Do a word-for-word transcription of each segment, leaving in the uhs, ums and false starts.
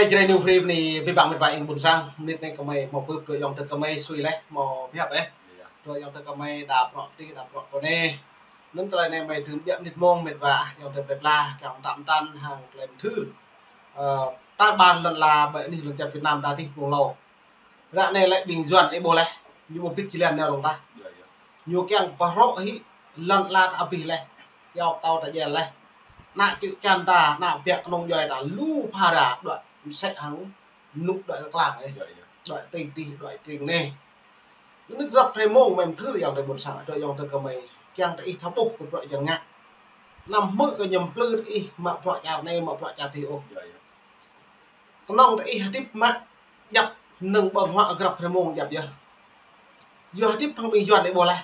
Jrai New Free anai, abih bang met wa ƀing ƀôn sang, mơnit anai gơmơi hmâo bưp dua ayŏng adơi gơmơi sui laih, hmâo pơhiăp ĕh. Dua ayŏng adơi gơmơi đa prŏ pơtih, đa prŏ pơnê. Anŭn tơlơi anai gơmơi dưm biă mơnit mông met wa, ayŏng adơi plơi pla, kiăng tăm tăn hăng tơlơi mơthưr. Ơ, ta ƀar lŏn ala ƀơi anih lŏn čar Việt Nam ta dih ƀu lâo. Ră anai lĕ ƀing Yuan ih ƀuh laih, ñu ƀu bĭt jơlan nao lŏng tah. Ñu kiăng pơhrŏ hĭ lŏn ala ta abih laih, iâu tâo ta jel laih. Ană čư̆ čan ta, ană biă kơnung djuai ta lu phara đuaĭ mơsĕ hăng mơnŭ đuaĭ kơklang ĕh. Đuaĭ tring tih, đuaĭ tring anai. Anŭn grăp thai mông gơmơi mơthưr ayŏng adơi ƀôn sang, adơi ayŏng adơi gơmơi. Kiăng ta ih thâo ƀuh kơ bruă Yuan ngă. Anăm hmư̆ kơ ñu plư ta ih mă bruă čar anai, mă bruă čar dih ôh. Kơnơ̆ng ta ih hơdip mă djăp mơnơ̆ng ƀơ̆ng huă grăp thai mông djăp yơh. Yua hơdip hăng ƀing Yuan ih ƀuh laih.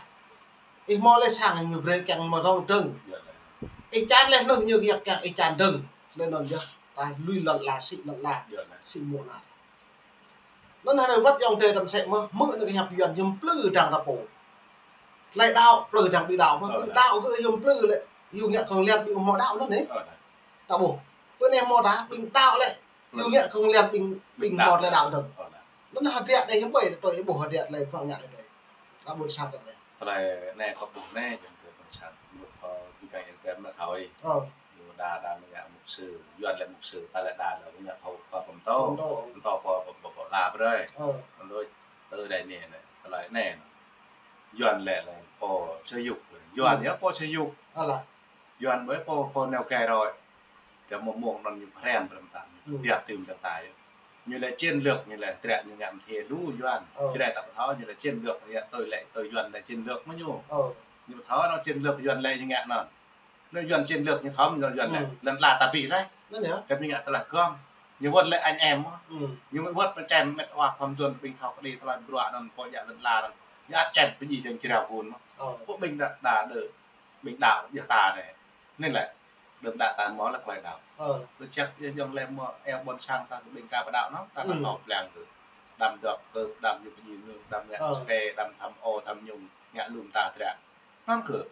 Ih hmâo laih sang ñu brơi kiăng hmâo rông dơ̆ng. Ih čan laih nơ̆ng ñu kiăng ih čan dơ̆ng. Laih anŭn yơh ta lui lŏn ala, sĭ lŏn ala, sĭ mơnŭ anai. Anŭn hơnai wơ̆t ayŏng adơi ta mơsĕ mơ̆, hmư̆ anŭn kơ hiăp Yuan hiư̆m plư dang ta pô. Tơlơi đaŏ, plư dang ƀing đaŏ mơ̆. Đaŏ kơ hiư̆m plư lĕ, hiư̆m ngă kơ̆ng lian ƀing hmâo đaŏ anŭn ĕh. Ta ƀuh. Bơ anai hmâo ta, ƀing đaŏ lĕ, hiư̆m ngă kơ̆ng lian ƀing, ƀing hmâo tơlơi đaŏ dơ̆ng. Anŭn hơdră anai hiư̆m ƀơi, tui ih ƀuh hơdră tơlơi prŏng ngă anai. Ta ƀuh sat anai. Tơlơi anai kâo ƀuh anai, ayŏng adơi ƀôn sang, ƀuh kâo ƀing ayŏng adơi mă thâo ih. Ñu đa đa mơ̆ ngă mục sư, Yuan lĕ mục sư, ta lĕ đa đa mơ̆ ngă hơ̆ kơ pơtô. Pơtô. Pơtô pô pô pô pô la brơi. Anŭn đôi tơ đai anai anai, tơlơi anai. Yuan lĕ lĕ pô sơ yuk. Yuan yơh pô sơ yuk. Yuan ƀơi pô pô neo gai roi. Tơ mơ̆ng mơ̆ng anŭn ñu pơhrăm pơhrăm ta. Tiap tim ta tai. Ñu lĕ chiến lược, ñu lĕ trĕ ñu ngă mơthê lu Yuan. Jrai ta pơtô, ñu lĕ chiến lược, ñu lĕ tui lĕ, tui Yuan lĕ chiến lược mơ̆ ñu. Ñu pơtô anŭn chiến lược Yuan lĕ ñu ngă anŭn. Anŭn Yuan chiến lược ñu thâo, ñu Yuan lĕ. Lŏn ala ta abih laih. Anŭn yơh. Kơ ƀing ngă tơlơi gơm. Ñu wơ̆t lĕ anh em mơ̆. Ñu wơ̆t pơčem met wa khŏm tuan ƀing thâo kơđi tơlơi bruă anŭn pô djă lŏn ala anŭn. Ñu ăt čem pơjing jơ̆ng jrao gun mơ̆. Pô ƀing đa, đa đơ, ƀing đaŏ yơh ta anai. Anai lĕ. Đơ̆m đă ta hmâo lĕ tơlơi đaŏ. Tơčăk yơh ayŏng lĕ mơ̆ eo ƀôn sang ta kơ ƀing ka pơđaŏ anŭn, ta kơ pơblang kơ. Đăm dŏ kơ, đăm ñu pơjing ñu, đăm ngă sơkê, đăm tham ô, tham nhũng, ngă lum ta trĕ. Anŭn kơ.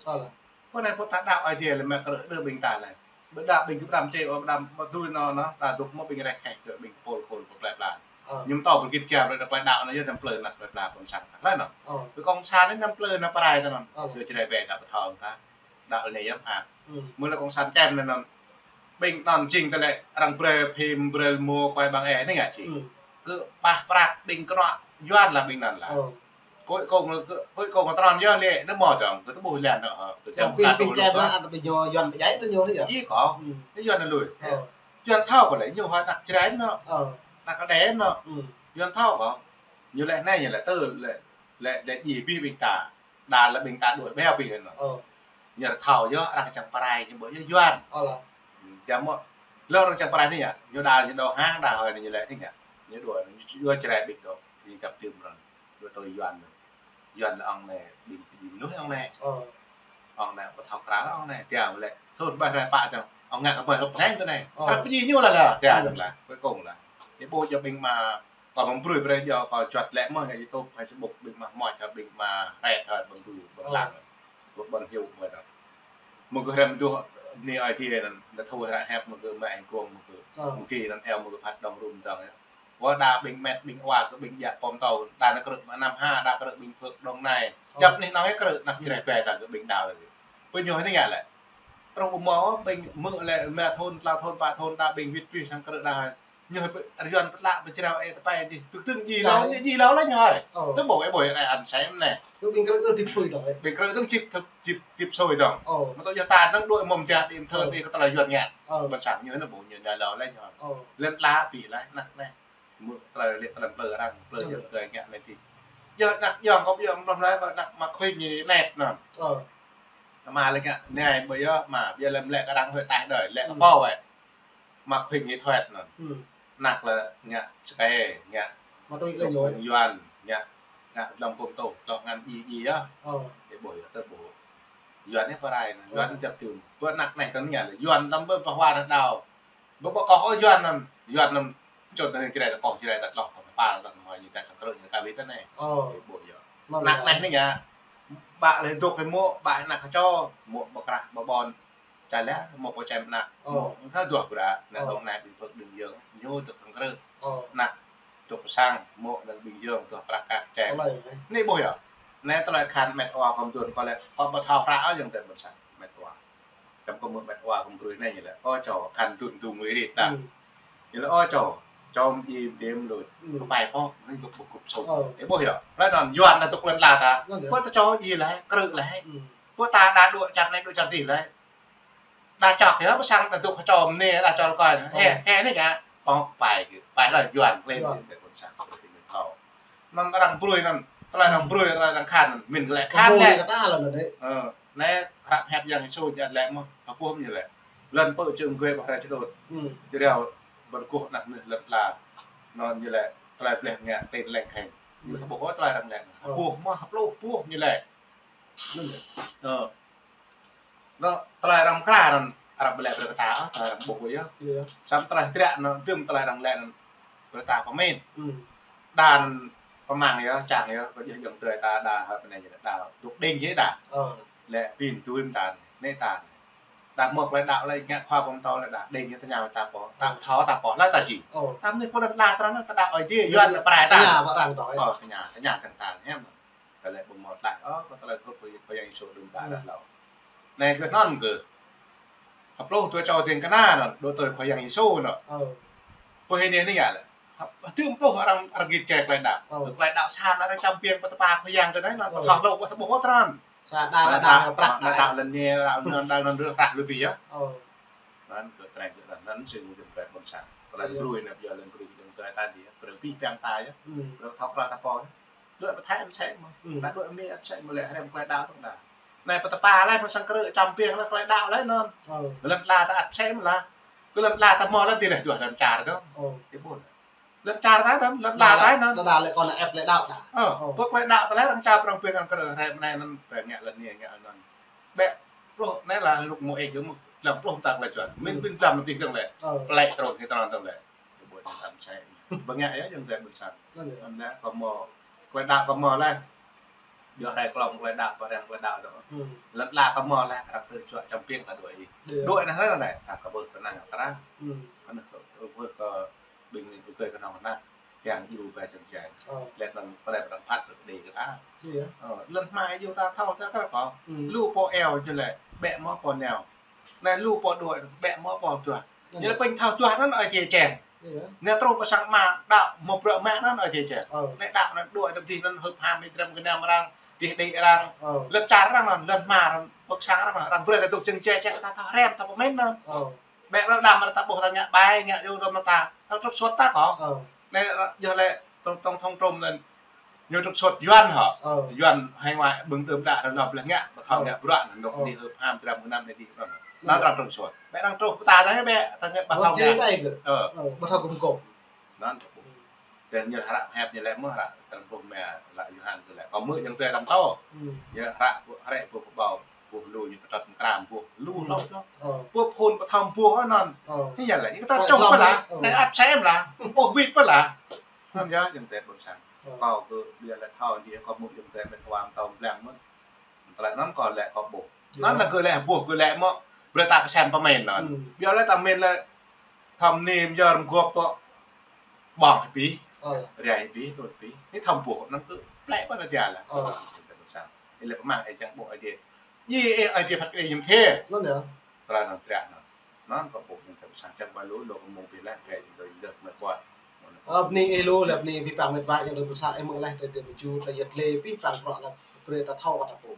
Pô anai pô ta đaŏ Aê Diê lĕ mă krư̆ đơ ƀing ta lĕ. Ƀơi đa ƀing kơ pơđăm čê, ơ pơđăm mă tui anŭn anŭn, ta dŏ mơ̆ ƀing rĕh khĕ kơ ƀing kơpôl kôl kơ plơi pla. Ñu mơtô ƀơi git kiam lĕ đa plơi đaŏ anŭn yơh anăm plư anăp plơi pla ƀôn sang ta. Laih anŭn. Kơ kông san anai anăm plư anăp pơrai ta anŭn. Kơ Jrai ƀe ta pơtô ta. Đaŏ anai yơh mơak. Mơ̆ lĕ kông san čem anŭn anŭn. Ƀing anŭn jing tơlơi arăng brơi phim brơi mô quay bằng e anai ngă či. Kơ pah prăk ƀing kơnŏ Yuan lah ƀing anŭn lah. Cuối cùng, cuối cùng tơnăn yơh lĕ, anŭn mơ̆ dong, kơ tơƀuh lian anŭn, kơ jăm kơ tơlŭk anŭn. Ih kâo, anŭn Yuan pơdjai anŭn ñu anŭn yơh. Ih kâo, anŭn Yuan anŭn lui. Yuan thâo kơ lĕ, ñu hơi anăp Jrai anŭn. Anăp Kơđai anŭn. Yuan thâo kơ. Ñu lĕ anai, ñu lĕ tơ, lĕ, lĕ, lĕ djai abih ƀing ta. Đa lĕ ƀing ta đuaĭ ƀiă ƀing anŭn. Ñu thâo yơh, arăng čang pơrai, ñu ƀuh yơh Yuan. Jăm mơ̆, lơ arăng čang pơrai anai yơh, ñu đa, ñu đô hăng, đa hơi anai ñu lĕ anai yơh. Ñu đuaĭ, ñu đuaĭ Jrai ƀing đô, ñu găp tơm anŭn. Đuaĭ tui Yuan anŭn. Yuan lĕ ŏng anai, ƀing, ƀing mơnuih ŏng anai. Ŏng anai, pơthâo krăn ŏng anai, tian lĕ. Thun ƀai rai pă tian, ŏng ngă kơ ƀai rŏk neng tơ anai. Krăp pơjing ñu lah lah, tian dong lah, cuối cùng lah. Ih ƀuh yơh ƀing mă, kâo mơ̆ng brơi brơi yơh, kâo juăt lĕ mơ̆, yơh YouTube, Facebook, ƀing mă, mơ̆ čar ƀing mă, rai thơi ƀơ̆ng du, ƀơ̆ng lăng. Ƀơ̆ng hiu, ƀơ̆ng dong. Mơ̆ng kơ hrăm duh, ni Aê Diê anŭn, nă thu hră hep, mơ̆ng kơ mă heng kuông, mơ̆ng kơ, mơ̆ng kơ anŭn eo, mơ̆ng kơ phat dong rum dong yơh. Wơ̆t đa ƀing met ƀing wa kơ ƀing djă pom tâo, đa nă krư̆ mơnam ha, đa krư̆ ƀing phưk Đồng Nai. Djăp anih anŏ yơh krư̆, anăp Jrai ƀe ta kơ ƀing đaŏ lĕ. Pơ ñu anai ngă lĕ. Truh ƀu hmâo ôh, ƀing mơ̆ lĕ, rơma thun, klâo thun, pă thun, đa ƀing wĭt pih sang krư̆ đa hơi. Ñu hơi pơ, Yuan pơtlă pơjrao ê tơpai dih. Tơ̆k tơ̆ng djai lâo, djai lâo lĕ ñu hơi. Tơ̆ ƀu, ê ƀu, ê ăn sem anai. Ƀing krư̆ tơ̆ng tip sui dong. Ƀing krư̆ tơ̆ng tip, tip, tip sui dong. Mă tŏ yơh ta năng đuaĭ mơ̆ng tian đĭ mơthơ đĭ kơ tơlơi Yuan ngă. Ƀôn sang ñu anŭn ƀu ñu anai lâo lĕ ñu hơi. Lĕ tla pi lĕ anăp anai. Mơ̆ tơlơi lĕ tơlơi plư arăng, plư yơh tơlơi ngă anai ti. Yơh anăp yơh kâo yơh mơ̆ lĕ kâo anăp mă khuyên ñu net anŭn. Ama lĕ ngă anai ƀu yơh mă, ƀiă lĕ mă lĕ kơ arăng hơi taih đơi, lĕ kơ pô wĕ. Mă khuyên ñu thuet anŭn. Anăp lĕ ngă sơkê, ngă mă tui lĕ ñu Yuan, ngă, ngă lăm pum tôh, tơlơi ngăn djai djai yơh. Ih ƀuh yơh, tơ̆ ƀuh. Yuan anai pơrai anŭn, Yuan anai jăp tơm. Ƀu anăp anai kơ anai lĕ, Yuan lăm ƀơi pơhuan anŭn đaŏ. Ƀu ƀu kâo ôh Yuan anŭn, Yuan anŭn čut anŭn Jrai ta kâo, Jrai ta tloh, ta pơpal, ta mơ̆ ñu ta sang krư̆, ñu ta wĭt anai. Ih ƀuh yơh. Anăp anai anai ngă. Ƀă lĕ dŏ kơ mơ̆, ƀă anăp kơ čô, mơ̆ ƀu krah, ƀu ƀon. Čar lĕ, mơ̆ pô čem anăp. Mơ̆, tha duah ƀră, anăp Đồng Nai ƀing phưk đing yơng. ñu dŏ kăng krư̆. Ơ. Ană dŏ pơ sang, mŏ anŭn ƀing jrong, dŏ prăk kăk čem. Tơlơi anai. Anai ƀuh yơh. Anai tơlơi akhan met wa kơ mơdun kơ lĕ, kơ ƀu thâo hră yơh tơlơi ƀôn sang met wa. Čăm kơ mơ̆ met wa kơ mơdun anai ñu lĕ. Ơ čô, akhan dun dun wĭ rit ta. Ư. Ñu lĕ, ơ čô, čô mơ̆ ih đêm lôi. Ư. Kơ pai pô, anai dŏ ƀu kŭp sôt. Ơ. Anai ƀuh yơh. Lĕ anŭn Yuan anŭn dŏ lŏn la ta. Anŭn yơh. Pơ ta čô ih lĕ, krư̆ lĕ. Ư. Pơ ta đa dŏ čar anai dŏ čar adih lĕ. Đa čŏk yơh, pơ sang ta dŏ kơ čô mơ̆n anai, đa čô rơkơi. Ơ. Hĕ, hĕ anai ngă. Ơ, pai kơ, pai lĕ Yuan klin. Yuan. Tơlơi ƀôn sang, tơlơi ƀôn sang. Anŭn arăng brơi anŭn, tơlơi arăng brơi, tơlơi arăng akhan anŭn, mĭn lĕ akhan lĕ. Kơ ta lĕ anŭn đĕ. Ơ, anai hră pơhiăp Yang Yêsu jăt lĕ mơ̆, hơpŭ ñu lĕ. Lŏn pơ čơ̆ng gơi ƀah rai čơđôt. Ư. Jrao ƀơ̆n kơkuh ană mơnuih lŏn la. Anŭn ñu lĕ, tơlơi pleh ngă, klin leng kheng. Ñu ƀu thâo ƀuh ôh tơlơi arăng lĕ. Ơ. Hơpŭ mơ̆, hơpluh, hơpŭ ñu lĕ. Anŭn yơh. Ơ. Anŭn tơlơi arăng mơkra anŭn, arăng ƀu lĕ brơi kơ ta, ơ, tơlơi arăng ƀuh yơh. Ih yơh. Samơ̆ tơlơi hơdră anŭn, djơ̆ tơlơi arăng lĕ anŭn, brơi ta pơmĭn. Ư. Đa anŭn pơmăng yơh, čang yơh, kơ djơ̆ jơ̆ng tơlơi ta đa hơ̆ pơnai jơ̆ đa, dŏ đing yơh đa. Ơ. Lĕ ƀing tui mơ̆n ta, anai ta. Đa mơ̆ tơlơi đaŏ lĕ ngă khua pơm tâo lĕ đa, đing yơh tơña ta pô, ta thâo ta pô, lĕ ta či. Ơ. Ta mơ̆n pô lŏn la ta anŭn, ta đaŏ Ơi Adai, Yuan lĕ pơrai ta. Tơña ƀă arăng tơ. Ơ, tơña, tơña tơ̆ng ta, hiam. Tơlơi ƀu mơ̆ tlaih, ơ, kơ tơlơi hrup kơ Khua Yang Yêsu đưm đă ră hlâo. Anai kơ anŭn kơ. Hơpluh dua čô ding kơna anŭn, dŏ tui Khua Yang Yêsu anŭn. Ơ. Pơ hơnai anai ngă lĕ. Hơdôm pluh arăng, arăng git gai tơlơi đaŏ. Ơ. Tơlơi đaŏ sa anŭn arăng čăm biang pơtơpă Khua Yang kơ anai anŭn, ơ, pơtô hlâo, ƀu thâo ƀuh ôh tơrăn. Sa đa, đa, đa, đa, prăk đa, đa, đa, lŏn anai, đa, đa, lŏn rơ̆ hrah lu bi yơh. Ơ. Anŭn kơ tơlơi kơ anŭn, anŭn sĭt mơ̆ jơ̆ng tơlơi ƀôn sang. Tơlơi brơi anai, ƀiă lŏn brơi jơ̆ng tơlơi ta dih, brơi pih piang ta yơh. Ư. Brơi thâo krăn ta pô yơh. Đuaĭ pơ Thái ăt sĕ mơ̆. Ư. Đa đuaĭ Mi ăt sĕ mơ̆ lĕ, hrăm tơlơi đaŏ tơ̆ng đa. Anai pơtơpă lĕ, mơ̆ sang krư̆ čăm biang lĕ tơlơi đaŏ lĕ anŭn. Ơ. Lŏn la ta ăt sĕ mơ̆ lah. Kơ lŏn la ta mơ̆ lĕ dih lĕ, dua lŏn čar tơ̆. Ơ. Ih ƀuh. Lŏn čar ta anŭn, lŏn la ta anŭn. Đa, đa lĕ kơ ană ĕp tơlơi đaŏ đa. Ơ, ơ. Pơ tơlơi đaŏ tơlơi arăng čar prŏng biang kơ hrăm anai anŭn, ƀĕ ngă lŏn anai, ngă lŏn anŭn. Ƀĕ, pluh anai lah, lŭk mơ̆ ih kơ mơ̆, lăm pluh ta tơlơi čuan. Mĭn, ơ, mĭn lăm lơbih tơ̆ng lĕ. Ơ. Plĕ trôn hĭ tơnăn tơ̆ng lĕ. Ƀu ƀuh ñu tam sai. Bơ ngă yơh, jơ̆ng tơlơi ƀôn sang. Anŭn yơh. Anŭn yơh, kơ mơ̆, tơlơi đaŏ kơ mơ̆ lĕ. Djŏ rai klŏng tơlơi đaŏ, kơ hrăm tơlơi đaŏ dŏ. Ư. Lŏn la kơ mơ̆ lĕ, arăng tui čuă čăm biang ta đuaĭ. Djơ̆. Đuaĭ anŭn hrơi anai, ta kơ ƀuh kơnang kơ arăng. Ư. Anŭn kơ, kơ ƀuh kơ ƀing anai tui kơ kơnong kơna. Kiăng djru kơ jơ̆ng jai. Ơ. Lĕ anŭn kơ đe arăng phat kơ đe kơ ta. Ih yơh. Ơ, lŏn hmai djru ta thâo ta kơ kơ. Ư. Lu pô eo ñu lĕ, ƀĕ mơ̆ pô nao. Anai lu pô đuaĭ, ƀĕ mơ̆ pô duah. Ơ. Ñu lĕ pơ̆ng thâo duah anŭn Ơi Adai čem. Ih yơh. Anai truh pơ sang mă đaŏ, mơ̆ bruă mă anŭn Ơi Adai čem. Ơ. Anai đaŏ anŭn đuaĭ dŏ dih anŭn hơ̆k ham ih dram kơnam arăng, dih đĭ arăng. Ơ. Lŏn čar arăng anŭn, lŏn hmua arăng, ƀơ̆ng sang arăng anŭn, arăng brơi ta dŏ jơ̆ng jai čem ta thâo hrăm, ta pơmĭn anŭn. Ơ. Ƀĕ arăng đam arăng ta ƀuh ta ngă ƀai, ngă yua rơma ta. Arăng trục xuất ta kơ. Ơ. Anai yơh lĕ tổng, tổng thống Trump anŭn. Ñu trục xuất Yuan hŏ. Ơ. Yuan hải ngoại ƀing tơm đa arăng nộp lĕ ngă, ƀu thâo, ơ, ngă bruă, nộp, ơ, dih hơ̆k ham dram kơnam dih anŭn. Ơ. Anŭn arăng trục xuất. Ƀĕ arăng truh pơ ta ta ƀĕ, ta ngă ƀu thâo ngă. Ơ. Ơ, ƀu thâo gum gôp. Anŭn. Tơl ñu hră hiăp ñu lĕ mơ̆ hră, tơl pluh mă, hră Yuhan kơ lĕ. Kơ mơ̆ jơ̆ng tơlơi lăm tơ. Ư. Ñu hră, hră ƀu kơ ƀâo. Ƀuh lu ñu pơtrăt mơkra ƀuh lu, ơ, hlâo čô. Ơ. Ƀuh phun pơthâo ƀuh anŭn. Ơ. Anai yơh lĕ, ñu kơ ta čŏng pơ lah, ơ, anai ăt sem lah, ƀuh wĭt pơ lah. Anŭn yơh jơ̆ng tơlơi ƀôn sang. Ơ. Kâo kơ ƀiă lĕ thâo dih kơ mơ̆ jơ̆ng tơlơi met wa tơm blang mơ̆n. Tơlơi anŭn kơ lĕ kơ ƀuh. Yơh. Anŭn lĕ kơ lĕ ƀuh kơ lĕ mơ̆, brơi ta kơsem pơmĭn anŭn. Ư. Ƀiă lĕ ta mĭn lĕ, thâo mơ̆n anai mơyơr mơguah pơ ƀơ̆ng hĭ pih, ơ, rai hĭ pih, đuaĭ pih. Anai thâo ƀuh, anŭn kơ plĕ pơ ta dih lah. Ơ. Tơlơi ƀôn sang. Ih lĕ pơmăng ih čang ƀuh Ơi Adai. Ñu ih Ơi Adai phat kơ ih ñum thê. Anŭn yơh. Tơlơi anŭn triă anŭn. Anŭn kơ ƀuh jơ̆ng tơlơi ƀôn sang čang ƀai lu, lu kơ mơ̆ng pih lĕ, kơ jơ̆ng tơlơi met wa. Ơ, bơni ih lu, lĕ bơni pih pang met wa, jơ̆ng tơlơi ƀôn sang ih mơ̆ng leh, tơlơi tơlơi mơju, tơlơi yet lĕ, pih pang bruă lĕ, brơi ta thâo kơ ta pô.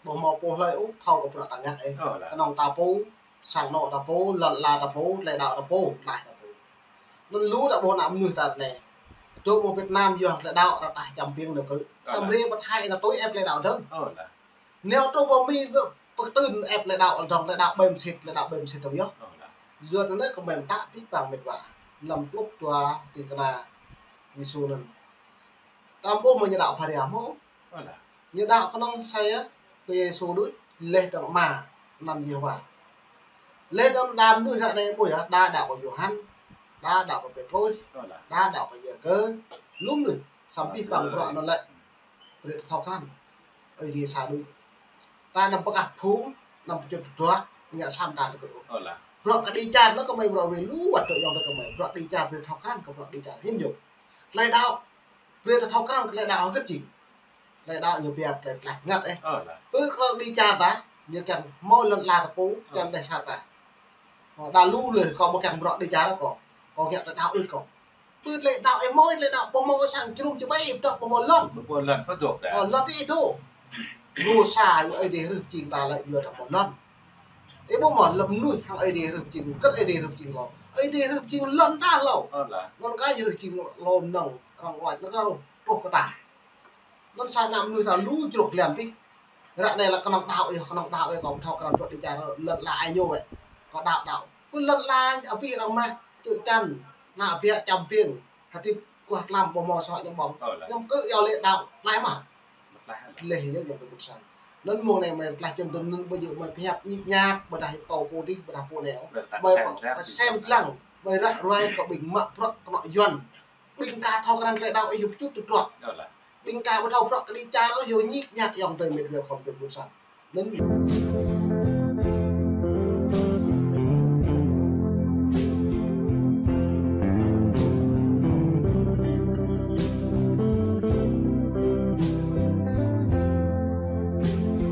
Ƀu hmâo pô hlơi ôh, thâo kơ bruă ta ngă ih. Ơ, lah. Kơnong ta pô, sang anŏ ta pô, lŏn la ta pô, tơlơi đaŏ ta pô, tlaih ta pô. Anŭn lu ta ƀuh ană mơnuih ta anai. Dŏ mơ̆ng Việt Nam yơh tơlơi đaŏ ta tah čăm biang nao kơ. Ơ, lah. Samơ̆ rai pơ Thái anai tui ĕp tơlơi đaŏ dơ̆ng. Ơ, lah. Nao truh pơ Mi pơtưn ĕp tơlơi đaŏ dơ̆ng, tơlơi đaŏ ƀem sit, tơlơi đaŏ ƀem sit dơ̆ng yơh. Ơ, lah. Yua anŭn kơ mơ̆n ta pih pang met wa. Lăm pluh dua ding kơna Yêsu anŭn. Ta ƀuh mơ̆ ñu đaŏ pha ria mơ̆. Ơ, lah. Ñu đaŏ kơnơ̆ng sa yơh, kơ Yêsu đôč, leh dơ̆ng Ama, anăn Yêhôwa. Leh dơ̆ng đa mơnuih ră anai ƀuh yơh, đa đaŏ kơ Yôhan, đa đaŏ kơ Pêtrôs, ơ, lah, đa đaŏ kơ Yakơ, lu mơnuih, samơ̆ pih pang bruă anŭn lĕ, brơi ta thâo krăn, Ơi Adai sa đôč. Ta anăm pơkah phung, anăm pơčut pơdrŏng, ngă sa mơta tơkơ̆t ôh. Ơ, lah. Bruă kơđi čar anŭn kơmơi bruă wai lu wơ̆t tơ ayŏng adơi kơmơi. Bruă kơđi čar brơi thâo krăn kơ bruă kơđi čar hiư̆m yơh. Tơlơi đaŏ. Brơi ta thâo krăn tơlơi đaŏ hơget jing. Tơlơi đaŏ ñu biă tơlơi tlaih ngăt ĕh. Ơ, lah. Pơ bruă kơđi čar ta, ñu kiăng hmâo lŏn ala ta pô, kiăng đeh sat ta. Ơ, đa lu lĕ kâo ƀu kiăng bruă kơđi čar kâo. Kâo ngă tơlơi đaŏ đôč kâo. Pơ tơlơi đaŏ ih hmâo, tơlơi đaŏ ƀu hmâo sang jơnum čơƀai, ƀu hmâo lŏn. Ƀu hmâo lŏn, ƀu dŏ ta. Ơ, lŏn ih dŏ. Lu sa yua Ơi Adai hrih pơjing ta lĕ yua ta hmâo lŏn. Ih ƀu hmâo lŏn mơnuih hăng Ơi Adai hrih pơjing, kơ Ơi Adai hrih pơjing hlâo. Ơi Adai hrih pơjing lŏn ta hlâo. Ơ, lah. Lŏn kơ hrih pơjing hlâo mơnơ̆ng, arăng wăt, anŭn kơ truh kơ ta. Anŭn sa ană mơnuih ta lu čruk lĕn pih. Ră anai lĕ kơnơ̆ng đaŏ yơh, kơnơ̆ng đaŏ yơh, kâo thâo kơnơ̆ng bruă kơđi čar lŏn ala ai ñu wơ̆t. Kâo đaŏ đaŏ. Pơ lŏn ala abih arăng mă, čư̆ čan, ană biă čăm piêng, hơdip kuah tlam ƀu hmâo sơhŏ ñăm ƀơ̆ng. Ơ, lah. Ñăm kơ yua lĕ đaŏ, tlaih mă. Tlaih yơh, yơh, tơlơi ƀuôn sang. Anŭn mơ̆ng anai mơi tlaih čem tơnŭn anŭn ƀu djơ̆ mơi pơhiăp ñik ñak, ƀôdah hĭ pơtô pô dih, ƀôdah pô anai. Ơ, lah, mơi sem pơ-, sem lăng. Sem lăng. Mơi ră ruai kơ ƀing mă bruă kơnŏ Yuan. Ƀing ka thâo krăn tơlơi đaŏ ih yua pơčut tơdruă. Ơ, lah. Ƀing ka ƀu thâo bruă kơđi čar ih yua ñik ñak ayŏng adơi met wa khŏm tơlơi ƀuôn sang. Anŭn.